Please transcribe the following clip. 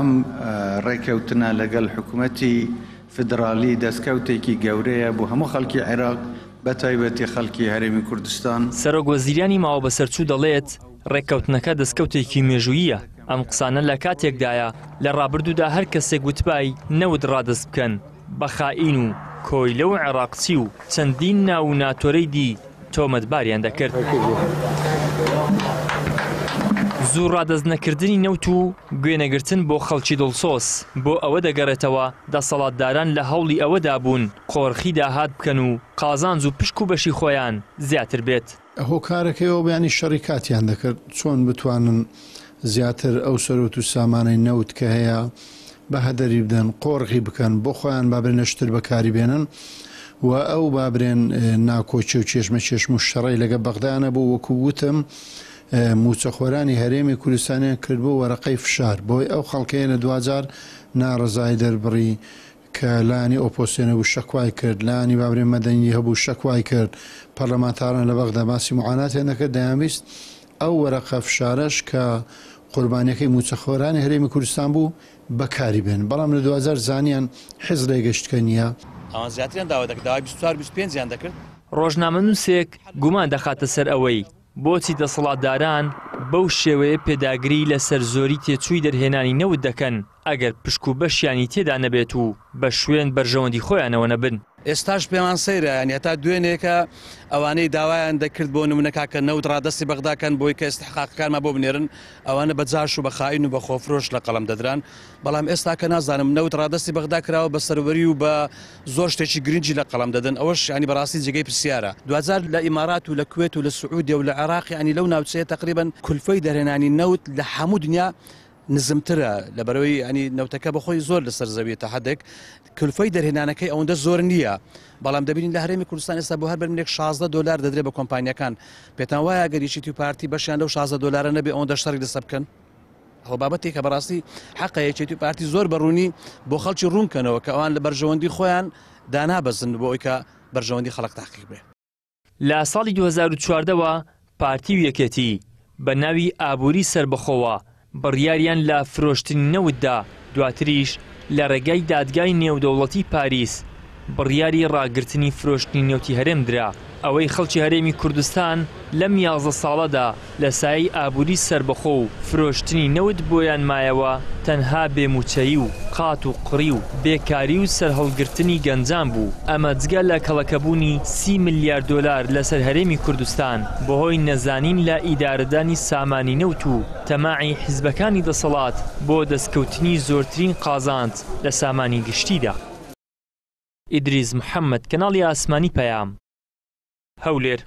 ئەم ڕێکەوتنە لەگەڵ حکومەتی فیدراڵی دەستکەوتێکی گەورەیە بۆ هەموو خەڵکی عێراق بە تایبەتی خەڵکی هەرێمی کوردستان. سەرۆک وەزیرانی ماوەبەسەرچوو دەڵێت، ڕێککەوتنەکە دەستکەوتێکی مێژووییە، ئەم قسانە لە کاتێکدایە لە ڕابردوودا هەر کەسێک وتبای نەوت ڕادەست بکەن بە خائین و کۆیلە و عێڕاقچی و چەندین ناو و ناتۆرەی دی تۆمەتباریان دەکرد. زوو ڕادەست نەکردنی نەوت و گوێنەگرتن بۆ خەڵکی دڵسۆز بۆ ئەوە دەگەڕێتەوە دەسەڵاتداران لە هەوڵی ئەوەدا بوون قۆرخی داهات بکەن و قازانج و پشک و بەشی خۆیان زیاتر بێت. هۆکارەکەی ئەوە بوو یانی شەڕی کاتیان دەکرد چۆن بتوانن زیاتر ئەو سەروەت و سامانەی نەوت کە هەیە بە هەدەری بدەن، قۆرغی بکەن، بۆ خۆیان بابرێن لە شتر بەکاری بێنن و ئەو بابرێن ناکۆکی و کێشمە کێشم و شەڕەی لەگە بەغدایان هەبوو وەکو وتم مووچەخۆرانی هەرێمی کوردستانیان کرد بۆ وەرەقەی فشار بۆی ئەو خەڵکەیە لە دواجار ناڕەزایی دەربڕی کە لایەنی ئۆپۆسیۆن هەبوو شەکوای کرد، لایەنی بابرێن مەدەنی هەبوو شەکوای کرد، پەرلەمانتاران لە بەغدا باسی موعاناتیان دەکرد، دەیانویست ئەو وەرەقە فشارەش کە قوربانیەکەی مووچەخۆرانی هەرێمی کوردستان بوو بەکاری بێنن، بەڵام لە دواجار زانیان حیز رێگەشتکە نییە. ئەوان زیاتریان داوا دەکرد، داوای 24 25 یان دەکرد. ڕۆژنامەنووسێک گومان دەخاتە سەر ئەوەی بۆچی دەسەڵاتداران بەو شێوەیە پێداگری لەسەر زۆری تێچووی دەرهێنانی نەوت دەکەن ئەگەر پشک و بەشیانی تێدا نەبێت و بە شوێن بەرژەوەندی خۆیانەوە نەبن؟ ئێستاش پێمان سەیرە یانی هەتا دوێنێکە ئەوانەی داوایان دەکرد بۆ نمونە کاکە نەوت ڕادەستی بەغدا کەن بۆی کە ئیستحقاقەکانمان بۆ بنێرن ئەوانە بە جاش و بە خائین و بە خۆفرۆش لە قەڵەم دەدران بەڵام ئێستا کە نازانم نەوت ڕادەستی بەغدا کراوە بە سەروەری و بە زۆر شتێکی گرنگی لە قەڵەم دەدەن ئەوەش یانی بەڕاستی جێگەی پرسیارە دواجار لە ئیمارات و لە کوێت و لە سعودیە و لە عێراق یانی لەو ناوچەیە تەقریبەن کولفەی دەرهێنانی نەوت لە هەموو دنیا نزمترە لەبەرەوەی ینی نەوتەکە بەخۆی زۆر لەسەر زەویە تا حدێک کلفەی دەرهێنانەکەی ئەوەندە زۆر نییە بەڵام دەبینین لە هەرێمی کوردستان ئێستا بۆ هەر بەرمیلێک 16 دلار دەدرێت بە کۆمپانیەکان پێتان وایە گەر یەکێتی و پارتی بەشیان لەو 16 دلارە نەبێ ئەوەندە شەڕی لەسەر بکەن ئەوە بابەتێکە بەڕاستی حەقە یەکێتی و پارتی زۆر بەڕوونی بۆ خەڵکی ڕوونکەنەوە کە ئەوان لە بەرژەوەندی خۆیان دانابەزن بۆ ئەوی کە بەرژەوەندی خەڵک تاقیق بێ. لە ساڵی 2014 وە پارتی و یەکێتی بە ناوی ئابووری سەربەخۆوە بڕیاریان لە فرۆشتنی نەوت دا، دواتریش لە ڕێگای دادگای نێودەوڵەتی پاریس بڕیاری ڕاگرتنی فرۆشتنی نەوتی هەرێم درا. ئەوەی خەڵکی هەرێمی کوردستان لەم 11 ساڵەدا لە سایەی ئابووری سەربەخۆ و فرۆشتنی نەوت بۆیان مایەوە تەنها بێ مووچەیی و قات و قڕی و بێکاری و سەرهەڵگرتنی گەنجان بوو، ئەمە جگە لە کەڵەکەبوونی سی ملیار دۆلار لەسەر هەرێمی کوردستان بەهۆی نەزانین لە ئیدارەدانی سامانی نەوت و تەماعی حیزبەکانی دەسەڵات بۆ دەستکەوتنی زۆرترین قازانج لە سامانی گشتیدا. ئیدریس محەمەد، کەناڵی ئاسمانی پەیام، هەولێر.